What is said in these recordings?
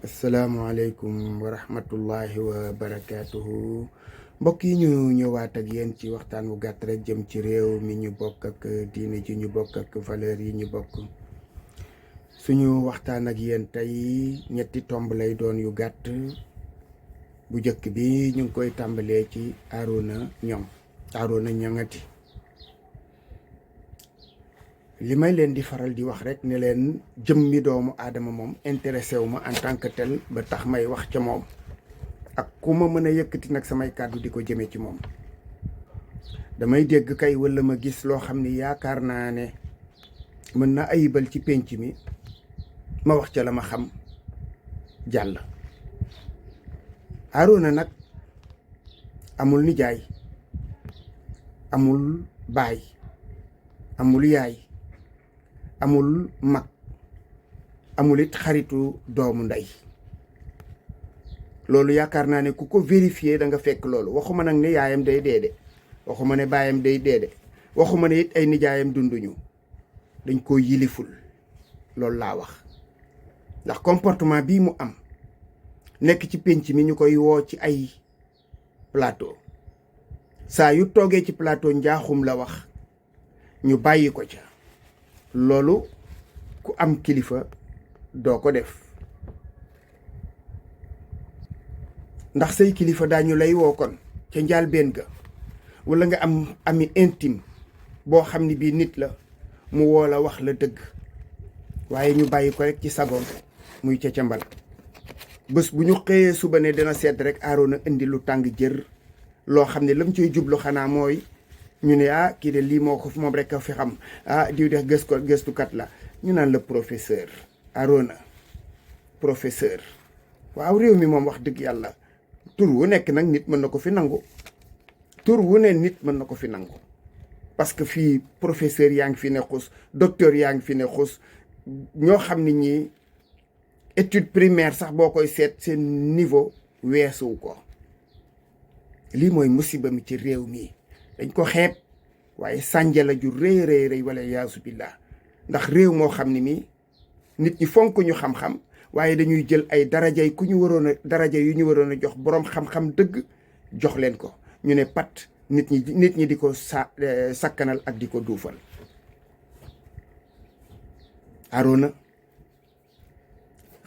asalaamaaleykum wa rahmatullahi wa barakaatuhu mbokk yi ñu ñëwaat ak yéen ci waxtaan wu gàtt rek jëm ci réew mi ñu bokk ak diine ji ñu bokk ak valeur yi ñu bokk. suñu waxtaan ak yéen tey ñetti tomb lay doon yu gàtt. bu njëkk bi ñu ngi koy tàmbalee ci Arouna Ñangati. li may leen di faral di wax rek ne leen jëmmi doomu aadama moom intéressé wu ma en tant que tel ba tax may wax ca moom ak ku ma mën a yëkkati nag samay kàddu di ko jëme ci moom. damay dégg kay walla ma gis loo xam ni yaakaar naa ne mën na ayibal ci pénc mi ma wax ca la ma xam jàll. Arouna nag amul nijaay, amul baay, amul yaay, amul mag, amul it xaritu doomu ndey. loolu yaakaar naa ne ku ko vérifier da nga fekk loolu. waxuma nag ne yaayam day deede, waxuma ne baayam day deede, waxuma ne it ay nijaayam dunduñu, dañ ko yiliful. loolu laa wax ndax comportement bii mu am nekk ci pénc mi ñu koy woo ci ay plateau, saa yu toogee ci plateau njaaxum la wax ñu bàyyi ko ca. loolu ku am kilifa doo ko def, ndax say kilifa daañu lay woo kon ca njaalbeen ga, walla nga am ami intime boo xam ni bii nit la mu woo la wax la dëgg, waaye ñu bàyyi ko rek ci sagoom muy ca mbal. bés bu ñu xëyee suba ne dina seet rek Arouna indi lu tàng jër loo xam ne lam ciy jublu xanaa mooy ñu ne kii de lii moo ko moom rek a fi xam diw de gëstukat la. ñu naan la professeur Arouna professeur. waaw réew mi moom wax dëgg yàlla tur wu nekk nag nit mën na ko fi nangu, tur wu ne nit mën na ko fi nangu, parce que fii professeur yaa ngi fi ne xus, docteur yaa ngi fi ne xus, ñoo xam ne ñi étude primaire sax boo koy seet seen niveau weesuwu ko. lii mooy musiba mi ci réew mi, dañ ko xeeb waaye sànjala ju rëy rëy wala yaasu billah. ndax réew moo xam ne mi nit ñi fonk ñu xam-xam, waaye dañuy jël ay daraja yu ñu waroon a jox boroom xam-xam dëgg jox leen ko. ñu ne pat nit ñi di ko sakkanal ak di ko duufal. Arouna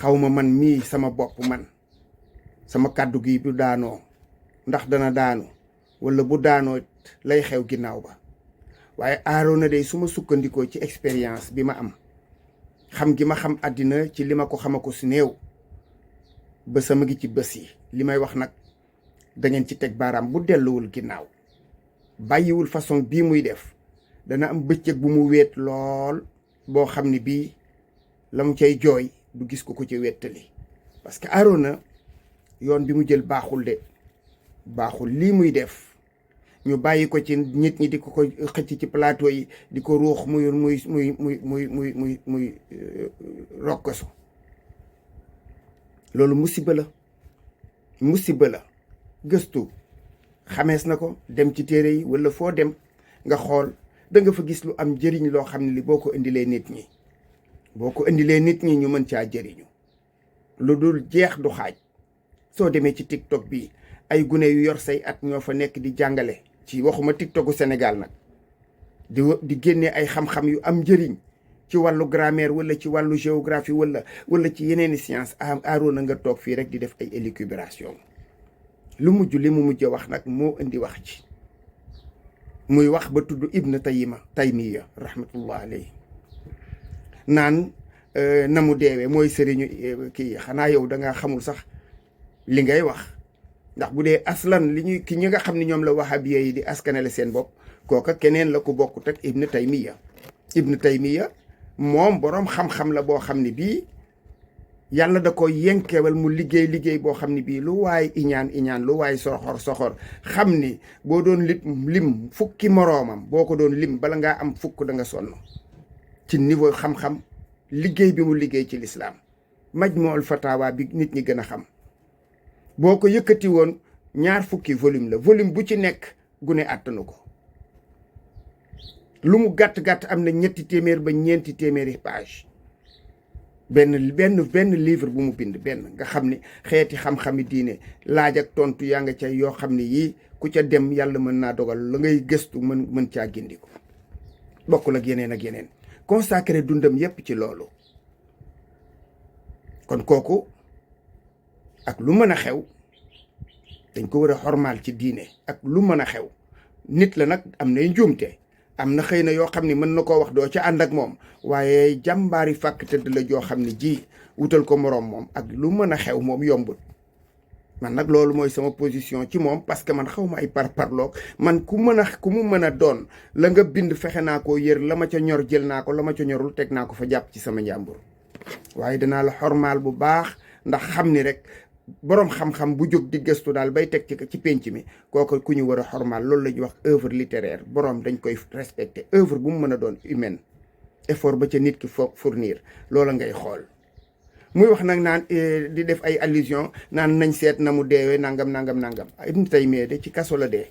xawma man mii sama bopp man sama kàddu gi bu daanoo ndax dana daanu walla bu daanoo lay xew ginnaaw ba, waaye Arouna day su ma sukkandikoo ci expérience bi ma am, xam gi ma xam àddina ci li ma ko xama ko si néew ba sama ngi ci bés yi. li may wax nag dangeen ci teg baaraam. bu delluwul ginnaaw bàyyiwul façon bii muy def, dana am bëccëg bu mu wéet lool boo xam ne bii la mu cay jooy du gis ko ci wettali. parce que Arouna yoon bi mu jël baaxul de, baaxul. lii muy def ñu bàyyi ko ci nit ñi di ko xëcc ci plateau yi di ko ruux muy rokkasu. loolu musiba la. gëstu xamees na ko, dem ci téere yi walla foo dem nga xool da nga fa gis lu am jëriñ loo xam ne li boo ko indilee nit ñi ñu mën caa jëriñu. lu dul jeex du xaaj. soo demee ci TikTok bi ay gune yu yor say at ñoo fa nekk di jàngale, ci waxuma TikToku Sénégal nag, di génnee ay xam-xam yu am njëriñ ci wàllu grammaire walla ci wàllu géographie walla ci yeneeni science. Arouna nga toog fii rek di def ay élucubration. li mu mujj wax nag moo indi wax ci, muy wax ba tudd Ibn Taymiya rahmatullah alayhi, naan na mu deewee mooy sëriñu kii. xanaa yow da nga xamul sax li ngay wax, ndax bu dee aslan ñi nga xam ne ñoom la wahabiya yi di askanale seen bopp, kooka keneen la ko bokkut ak Ibn Taymiya moom boroom xam-xam la boo xam ne bii yàlla da ko yenkewal mu liggéey boo xam ne bii lu waay iñaan lu waay soxor xam ni boo doon lim fukki moroomam, boo ko doon lim bala ngaa am fukk da nga sonn ci niveau xam-xam. liggéey bi mu liggéey ci lislaam, Majmuul Fatawa bi nit ñi gën a xam, boo ko yëkkati woon 2 fukki volume la, volume bu ci nekk gune àttanu ko. lu mu gàtt-gàtt am na 300 ba 400 page. benn livre bu mu bind benn nga xam ni xeeti xam-xami diine laaj ak tontu yaa nga ca yoo xam ne yii ku ca dem yàlla mën naa dogal la ngay gëstu mën caa gindiku bokkul ak yeneen consacré dundam yépp ci loolu. kon kooku ak lu mën a xew dañ ko war a xormaal ci diine ak lu mën a xew nit la nag am nay njuumte am na xëy na yoo xam ne mën na koo wax doo ca ànd ak moom waaye jàmbaari fàkk tëdd la joo xam ne ji wutal ko moroom moom ak lu mën a xew moom yombut. man nag loolu mooy sama position ci moom parce que man xaw ma ay parloog man ku mu mën a doon la nga bind fexe naa koo yër la ma ca ñor jël naa ko la ma ca ñorul teg naa ko fa jàpp ci sama njàmbur waaye danaa la xormaal bu baax ndax xam ni rek boroom xam-xam bu jóg di gëstu daal bay teg ci pénc mi kooku ku ñu war a xormaal loolu la ñuy wax œuvre littéraire boroom dañ koy respecté œuvre bu mu mën a doon humaine effort ba ca nit ki fournir loola ngay xool. muy wax nag naan di def ay allusion naan nañ seet na mu deewee nangam Ibn Taymiyya de ci kaso la dee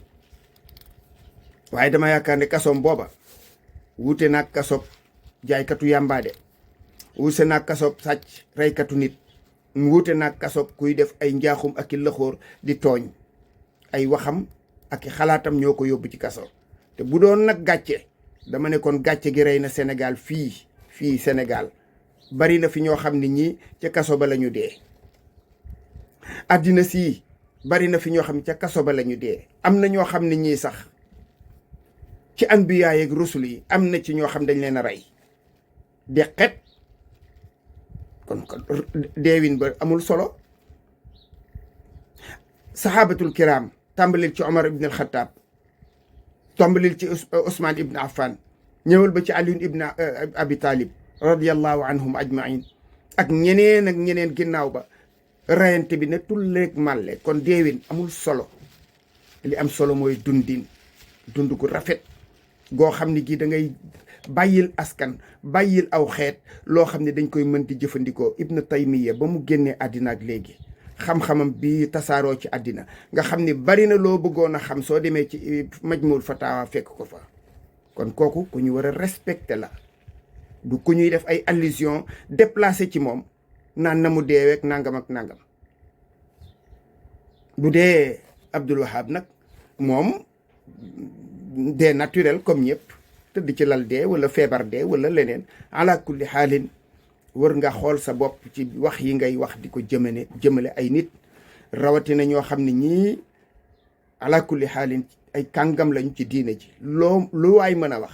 waaye dama yaakaar ne kasoom booba wuute naag kasob jaaykatu yàmbaade wuute naag kasob sàcc reykatu nit wuute naag kasob kuy def ay njaaxum ak i lëxóor di tooñ ay waxam ak i xalaatam ñoo ko yóbbu ci kaso te bu doon nag gàcce dama ne kon gàcce gi rey na Sénégal fii Sénégal bari na fi ñoo xam ne ñii ca kaso ba la ñu dee àddina sii bari na fi ñoo xam ne ca kaso ba la ñu dee am na ñoo xam ne ñii sax ci anbiyaa yeeg rusul yi am na ci ñoo xam dañ leen a rey deqet kon deewin ba amul solo. saxaabatul kiram tàmbalil ci Omar ibn al-Khattab tàmbalil ci Ousmane ibn Affan ñëwal ba ci Ali ibn Abi Talib radiyallahu anhum ajmain ak ñeneen ginnaaw ba rayante bi ne tulleeg màlle kon deewin amul solo li am solo mooy dund gu rafet goo xam ne gi da ngay bàyyil askan bàyyil aw xeet loo xam ne dañ koy mën di jëfandikoo. Ibn Taymiyya ba mu génnee àddina ak léegi xam-xamam bi tasaaroo ci àddina nga xam ne bari na loo bëggoon a xam soo demee ci Majmuul Fatawa fekk ko fa kon kooku ku ñu war a respecté la du ku ñuy def ay allusion déplacé ci moom naan na mu deeweek nangam ak nangam. bu dee Abdul Wahab nag moom dee naturel comme ñëpp tëdd ci lal dee wala feebar dee wala leneen ala kulli xaalin war nga xool sa bopp ci wax yi ngay wax di ko jëmale ay nit rawatina ñoo xam ne ñii ala kulli xaalin ay kàngam lañu ci diine ji lu waay mën a wax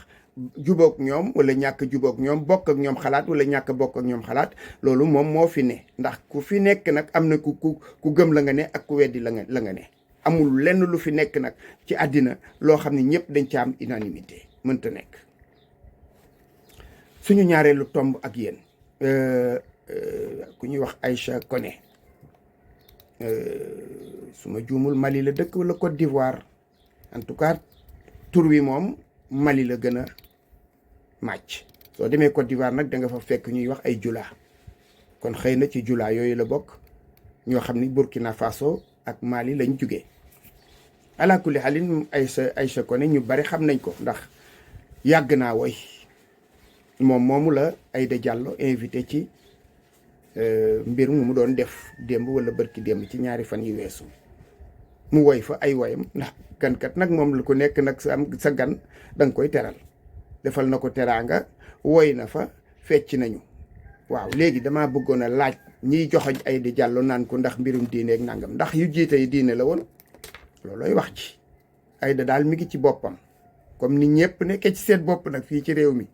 jubóog ñoom wala ñàkk jubóog ñoom bokk ak ñoom xalaat wala ñàkk bokk ak ñoom xalaat loolu moom moo fi ne ndax ku fi nekk nag am na ku gëm la nga ne ak ku weddi la nga ne amul lenn lu fi nekk nag ci àddina loo xam ne ñëpp dañ ca am unanimité mënta nekk. suñu ñaareelu tomb ak yéen ku ñuy wax Aïcha Koné su ma juumul Mali la dëkk wala Côte d'Ivoire en tout cas tur wi moom Mali la gën a màcc. soo demee Côte d'Ivoire nag da nga fa fekk ñuy wax ay jula kon xëy na ci jula yooyu la bokk ñoo xam ni Burkina Faso ak Mali lañ jugee ala kulli xaalin Aïcha Koné ñu bari xam nañ ko ndax yàgg naa woy moom moomu la Aïda Diallo invité ci mbir mu doon def démb wala bërki démb ci ñaari fan yi weesu mu woy fa ay woyam ndax gankat nag moom la ko nekk nag sa gan danga koy teral defal na ko teraanga woy na fa fecc nañu waaw léegi dama bëggoon a laaj ñiy joxoñ Aïda Diallo naan ko ndax mbirum diine ak nangam ndax yu jiite yi diine la woon loolooy wax ci Aïda daal mi ngi ci boppam comme ni ñëpp nekkee ci seen bopp nag fii ci réew mi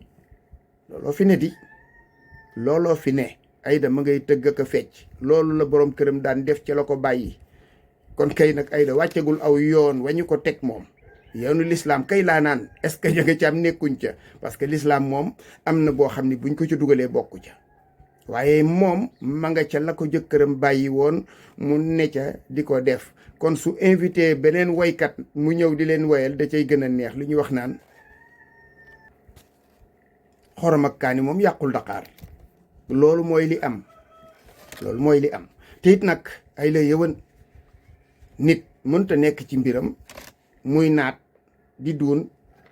looloo fi ne looloo fi ne Aïda ma ngay tëgg ak a fecc loolu la borom këram daan def ci la ko bàyyi kon kay nag Aïda wàccegul aw yoon wañu ko teg moom yoonu l'islam kay laa naan est-ce que ña nga ci am nekkuñ ca parce que l'islam moom am na boo xam ne buñ ko ci dugalee bokku ca waaye moom ma nga ca la ko jëkkëram bàyyi woon mu ne ca di ko def kon su invité beneen woykat mu ñëw di leen woyal da cay gën a neex li ñuy wax naan xorom ak kaani moom yàqul Dakar loolu mooy li am te it nag ay la yëwan nit mënta nekk ci mbiram muy naat di duun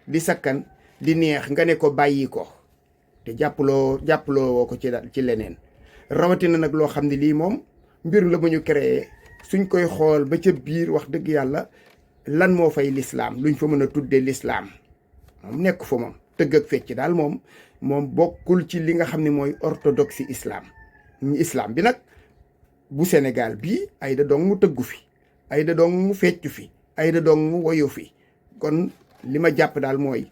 di sakkan di neex nga ne ko bàyyi ko te jàppaloo woo ko ci leneen rawatina nag loo xam ne lii moom mbir la mu ñu créé suñ koy xool ba ca biir wax dëgg yàlla lan moo fay lislaam luñ fa mën a tuddee lislaam moom nekk fa moom tëgg ak fecc daal moom bokkul ci li nga xam ne mooy orthodoxie islam bi nag bu Sénégal bii Aïda Ndong mu tëggu fi Aïda Ndong mu feccu fi Aïda Ndong mu woyu fi kon li ma jàpp daal mooy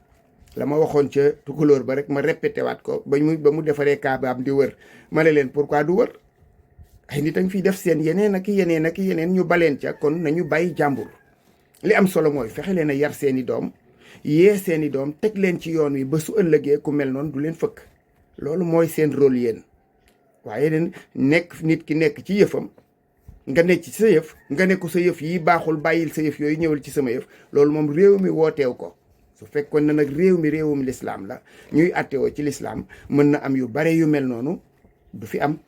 la ma waxoon ca tukulóor ba rek ma répété waat ko ba mu defaree kaabaam di wër ma ne leen pourquoi du wër ay nit a ngi fiy def seen yeneen ak yeneen ñu baleen ca kon nañu bàyyi jàmbur li am solo mooy fexe leen a yar seeni doom yee seeni doom teg leen ci yoon wi ba su ëllëgee ku mel noonu du leen fëkk loolu mooy seen rôle yéen waaye nekk nit ki nekk ci yëfam nga nekk ci sa yëf nga ne ko sa yëf yi baaxul bàyyil sa yëf yooyu ñëwal ci sama yëf loolu moom réew mi wooteew ko su fekkoon na nag réewum lislaam la ñuy attewoo ci lislaam mën na am yu bare yu mel noonu du fi am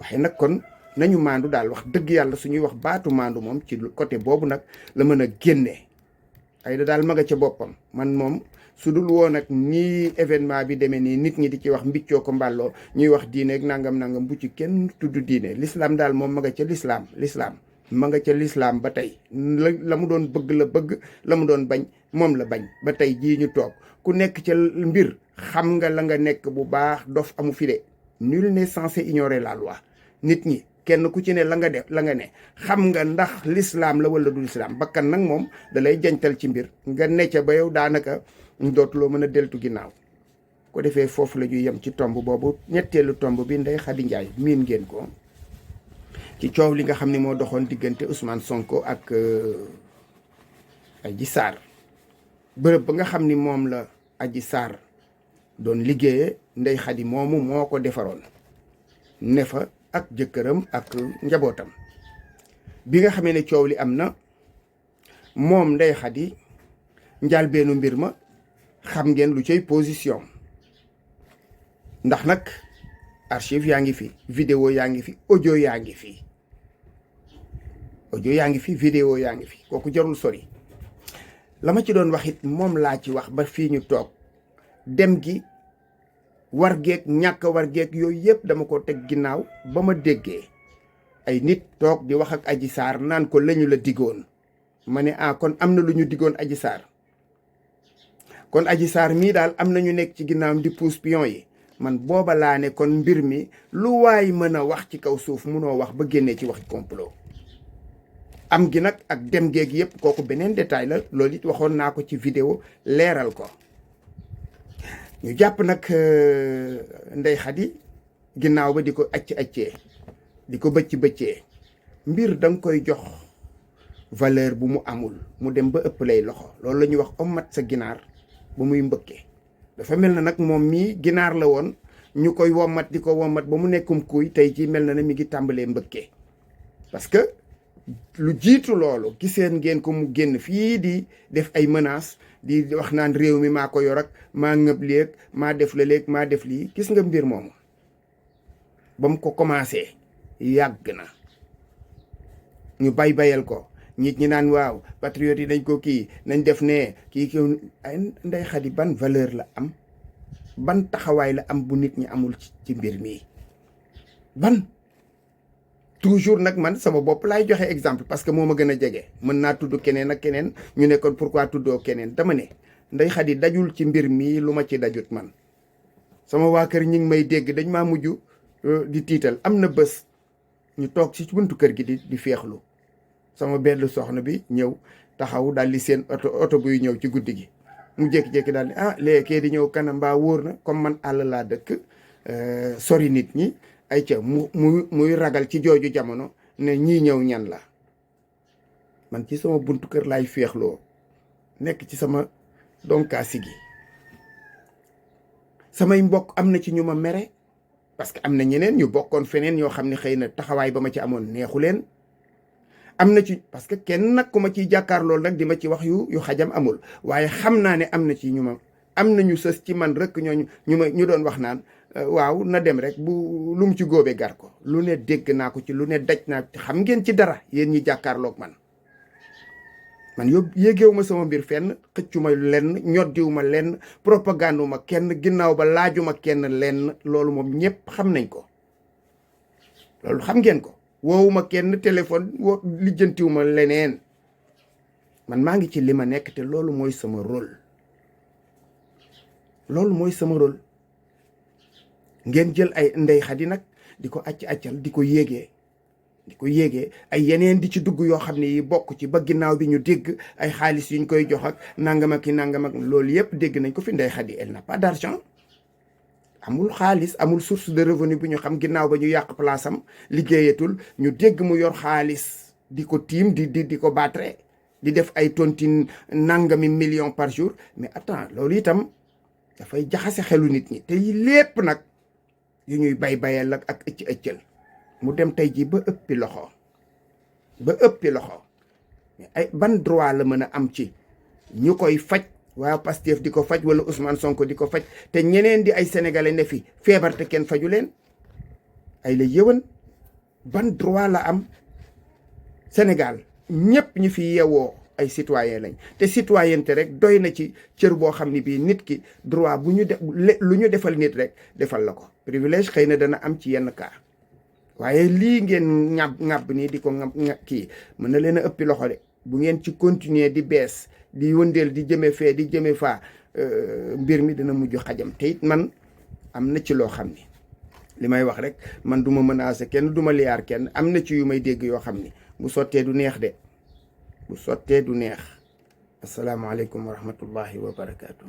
waaye nag kon nañu maandu daal wax dëgg yàlla suñuy wax baatu maandu moom ci côté boobu nag la mën a génnee Aïda daal ma nga ca boppam man moom su dul woon nag nii événement bi demee nii nit ñi di ci wax mbiccoo ko mbàlloo ñuy wax diine ak nangam bu ci kenn tudd diine l'islam daal moom ma nga ca l'islam ma nga ca l'islam ba tey la mu doon bëgg la bëgg la mu doon bañ moom la bañ ba tey jii ñu toog ku nekk ca mbir xam nga la nga nekk bu baax dof amu fi de nul n'est censé ignorer la loi nit ñi kenn ku ci ne la nga def la nga ne xam nga ndax l'islam la wala du l'islam bakkan nag moom da lay jañtal ci mbir nga ne ca ba yow daanaka dootuloo mën a deltu ginnaaw ko defee foofu la ñuy yem ci tomb boobu ñetteelu tomb bi Ndeye Khady Ndiaye miin ngeen ko ci coow li nga xam ne moo doxoon diggante Ousmane Sonko ak Adji Sarr bërëb ba nga xam ni moom la Adji Sarr doon liggéeye Ndeye Khady moomu moo ko defaroon ne fa ak jëkkëram ak njabootam bi nga xamee ne coow li am na moom Ndeye Khady njaalbeenu mbir ma xam ngeen lu cay position ndax nag archive yaa ngi fi vidéo yaa ngi fi audio yaa ngi fi vidéo yaa ngi fi kooku jarul sori la ma ci doon wax it moom laa ci wax ba fii ñu toog dem gi war geeg ñàkk war geeg yooyu yëpp dama ko teg ginnaaw ba ma déggee ay nit toog di wax ak Adji Sarr naan ko lañu la digoon ma ne kon am na lu ñu digoon Adji Sarr kon Adji Sarr mii daal am na ñu nekk ci ginnaawam di pousse pion yi man booba laa ne kon mbir mi lu waay mën a wax ci kaw suuf munoo wax ba génnee ci waxi complot am gi nag ak dem geeg yëpp kooku beneen détail la loolu it waxoon naa ko ci vidéo leeral ko ñu jàpp nag Ndeye Khady ginnaaw ba di ko accee di ko bëccee mbir da nga koy jox valeur bu mu amul mu dem ba ëpp lay loxo loolu la ñuy wax ommat sa ginaar ba muy mbëkkee dafa mel na nag moom mii ginaar la woon ñu koy wommat di ko wommat ba mu nekkum kuy tey ci mel na ne mi ngi tàmbalee mbëkkee parce que lu jiitu loolu giseen ngeen ko mu génn fii di def ay menaces di wax naan réew mi maa ko yor ak maa ngëb léeg maa def la léeg maa def lii gis nga mbir moomu ba mu ko commencé yàgg na ñu bayal ko nit ñi naan waaw patriote yi dañ ko kii nañ def ne kii ay Ndeye Khady ban valeur la am ban taxawaay la am bu nit ñi amul ci mbir mi ban toujours nag man sama bopp laay joxe exemple parce que moo ma gën a jege mën naa tudd keneen ak keneen ñu ne kon pourquoi tuddoo keneen dama ne Ndeye Khady dajul ci mbir mi lu ma ci dajut man sama waa kër ñi ngi may dégg dañ maa mujj di tiital am na bés ñu toog ci buntu kër gi di feexlu sama benn soxna bi ñëw taxaw daal di seen oto buy ñëw ci guddi gi mu jékki-jékki daal di léegi kee di ñëw kanam mbaa wóor na comme man àll laa dëkk sori nit ñi ay ca muy ragal ci jooju jamono ne ñii ñëw ñan la man ci sama buntu kër laay féexloo nekk ci sama donkaasi gi samay mbokk am na ci ñu ma mere parce que am na ñeneen ñu bokkoon feneen ñoo xam ne xëy na taxawaay ba ma ci amoon neexu leen am na ci parce que kenn nag ku ma ciy jàkkaar loolu nag di ma ci wax yu xajam amul waaye xam naa ne am na ci ñu ma am na ñu sës ci man rek ñooñu ñu doon wax naan waaw na dem rek bu lu mu ci góobee gar ko lu ne dégg naa ko ci lu ne daj naa xam ngeen ci dara yéen ñi jàkkaarloog man yéegeewu ma sama mbir fenn xëccuma lenn ñoddiwuma lenn propagande ma kenn ginnaaw ba laajuma kenn lenn loolu moom ñëpp xam nañ ko loolu xam ngeen ko. woowuma kenn téléphone lijjantiwuma leneen, man maa ngi ci li ma nekk te loolu mooy sama rôle. loolu mooy sama rôle. ngeen jël ay Ndeye Khady nag di ko accal di ko yéegee ay yeneen di ci dugg yoo xam ne yi bokk ci ba ginnaaw bi ñu dégg ay xaalis yuñ koy jox ak nangam ak loolu yëpp dégg nañ ko fi. Ndeye Khady elle n'a pas d'argent, amul xaalis, amul source de revenu bu ñu xam. ginnaaw ba ñu yàq place am liggéeyatul, ñu dégg mu yor xaalis di ko tiim di ko battre, di def ay tontine nangami millions par jour. mais attends, loolu itam dafay jaxase xelu nit ñi. te lépp nag yu ñuy bayal ak ëccal mu dem tey ji ba ëppi loxo mais ay ban droit la mën a am ci ñu koy faj, waa Pastef di ko faj wala Ousmane Sonko di ko faj, te ñeneen di ay sénégalais ne fi feebar te kenn faju leen? ay la yëwan, ban droit la am? Sénégal ñëpp ñi fi yeewoo ay citoyen lañ, te citoyenneté rek doy na ci cër boo xam ne bii nit ki droit bu ñu lu ñu defal nit rek defal la ko. privilège xëy na dana am ci yenn cas, waaye lii ngeen ŋàbb nii di ko kii mën na leen a ëppi loxo de. bu ngeen ci continuer di bees di wëndeel di jëme fee di jëme faa, mbir mi dina mujj xajam. te it man am na ci loo xam ni li may wax rek, man du ma menacer kenn, du ma liyaar kenn. am na ci yu may dégg yoo xam ni bu sottee du neex de, bu sottee du neex. asalaamaaleykum wa rahmatullahi wa barakaatu.